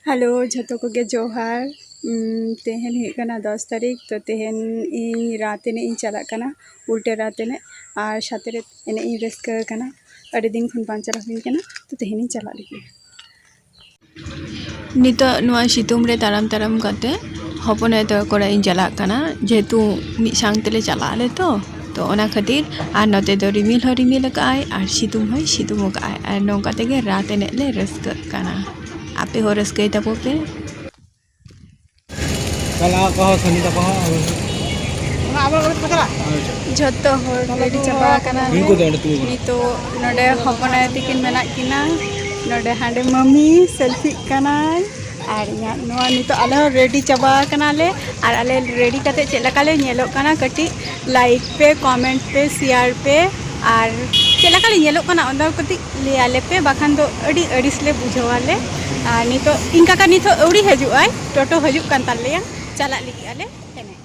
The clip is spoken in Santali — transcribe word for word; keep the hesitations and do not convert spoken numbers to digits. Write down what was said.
ᱦᱮᱞᱳ, ᱡᱷᱚᱛᱚ ᱠᱚᱜᱮ ᱡᱚᱦᱟᱨ᱾ ᱩᱢ, ᱛᱮᱦᱮᱧ ᱦᱩᱭᱩᱜ ᱠᱟᱱᱟ ᱫᱚᱥ ᱛᱟᱹᱨᱤᱠᱷ, ᱛᱚ ᱛᱮᱦᱮᱧ ᱤᱧ ᱨᱟᱛ ᱮᱱᱮᱡ ᱤᱧ ᱪᱟᱞᱟᱜ ᱠᱟᱱᱟ, ᱩᱞᱴᱟᱹ ᱨᱟᱛ ᱮᱱᱮᱡ, ᱟᱨ ᱥᱟᱛᱮ ᱨᱮ ᱮᱱᱮᱡ ᱤᱧ ᱨᱟᱹᱥᱠᱟᱹ ᱟᱠᱟᱱᱟ᱾ ᱟᱹᱰᱤ ᱫᱤᱱ ᱠᱷᱚᱱ ᱵᱟᱝ ᱪᱟᱞᱟᱣ ᱦᱩᱭ ᱠᱟᱱᱟ, ᱛᱚ ᱛᱮᱦᱮᱧ ᱤᱧ ᱪᱟᱞᱟᱜ ᱞᱟᱹᱜᱤᱫ᱾ ᱱᱤᱛᱚᱜ ᱱᱚᱣᱟ ᱥᱤᱛᱩᱝ ᱨᱮ ᱛᱟᱲᱟᱢ ᱛᱟᱲᱟᱢ ᱠᱟᱛᱮ ᱦᱚᱯᱚᱱ ᱟᱭᱳ ᱛᱟᱠᱚ ᱚᱲᱟᱜ ᱤᱧ ᱪᱟᱞᱟᱜ ᱠᱟᱱᱟ, ᱡᱮᱦᱮᱛᱩ ᱢᱤᱫ ᱥᱟᱝ ᱛᱮᱞᱮ ᱪᱟᱞᱟᱜ ᱟᱞᱮ ᱛᱚ, ᱛᱚ ᱚᱱᱟ ᱠᱷᱟᱹᱛᱤᱨ᱾ ᱟᱨ ᱱᱚᱛᱮ ᱫᱚ ᱨᱤᱢᱤᱞ ᱦᱚᱸ ᱨᱤᱢᱤᱞ ᱟᱠᱟᱫ ᱟᱭ ᱟᱨ ᱥᱤᱛᱩᱝ ᱦᱚᱸᱭ ᱥᱤᱛᱩᱝ ᱟᱠᱟᱫ ᱟᱭ, ᱟᱨ ᱱᱚᱝᱠᱟ ᱛᱮᱜᱮ ᱨᱟᱛ ᱮᱱᱮᱡ ᱞᱮ ᱨᱟᱹᱥᱠᱟᱹᱜ ᱠᱟᱱᱟ᱾ ᱟᱯᱮ ᱦᱚᱸ ᱨᱟᱹᱥᱠᱟᱹᱭ ᱛᱟᱵᱚ ᱯᱮ᱾ ᱪᱟᱞᱟᱣ ᱠᱚᱦᱚᱸ ᱥᱟᱺᱜᱤᱧ ᱛᱟᱠᱚ ᱦᱚᱸ᱾ ᱡᱷᱚᱛᱚ ᱦᱚᱲ ᱨᱮᱰᱤ ᱪᱟᱵᱟ ᱟᱠᱟᱱᱟ ᱞᱮ᱾ ᱩᱱᱠᱩ ᱫᱚ ᱚᱸᱰᱮ ᱛᱤᱸᱜᱩ ᱠᱟᱱᱟ᱾ ᱱᱤᱛᱚᱜ ᱱᱚᱰᱮ ᱦᱚᱯᱚᱱ ᱟᱭᱳ ᱛᱤᱠᱤᱱ ᱢᱮᱱᱟᱜ ᱠᱤᱱᱟ, ᱱᱚᱰᱮ ᱦᱟᱸᱰᱮ ᱢᱟᱹᱢᱤ ᱥᱮᱞᱯᱷᱤᱜ ᱠᱟᱱᱟᱭ, ᱟᱨ ᱤᱧᱟᱹᱜ ᱱᱚᱣᱟ ᱱᱤᱛᱚᱜ ᱟᱞᱮ ᱦᱚᱸ ᱨᱮᱰᱤ ᱪᱟᱵᱟ ᱟᱠᱟᱱᱟᱞᱮ᱾ ᱟᱨ ᱟᱞᱮ ᱨᱮᱰᱤ ᱠᱟᱛᱮ ᱪᱮᱫ ᱞᱮᱠᱟ ᱞᱮ ᱧᱮᱞᱚᱜ ᱠᱟᱱᱟ, ᱠᱟᱹᱴᱤᱡ ᱞᱟᱭᱤᱠ ᱯᱮ, ᱠᱚᱢᱮᱱᱴ ᱯᱮ, ᱥᱮᱭᱟᱨ ᱯᱮ, ᱟᱨ ᱪᱮᱫ ᱞᱮᱠᱟ ᱞᱮ ᱧᱮᱞᱚᱜ ᱠᱟᱱᱟ ᱚᱱᱟ ᱠᱟᱹᱴᱤᱡ ᱞᱟᱹᱭ ᱟᱞᱮ ᱯᱮ, ᱵᱟᱠᱷᱟᱱ ᱫᱚ ᱟᱹᱰᱤ ᱟᱹᱲᱤᱥ ᱞᱮ ᱵᱩᱡᱷᱟᱹᱣᱟᱞᱮ᱾ ᱟᱨ ᱱᱤᱛᱚᱜ ᱤᱧ ᱠᱟᱠᱟ ᱱᱤᱛᱚᱜ ᱟᱹᱣᱲᱤ ᱦᱤᱡᱩᱜ ᱟᱭ, ᱴᱳᱴᱳ ᱦᱤᱡᱩᱜ ᱠᱟᱱ ᱛᱟᱞᱮᱭᱟ, ᱪᱟᱞᱟᱜ ᱞᱟᱹᱜᱤᱫ ᱟᱞᱮ ᱮᱱᱮᱡ᱾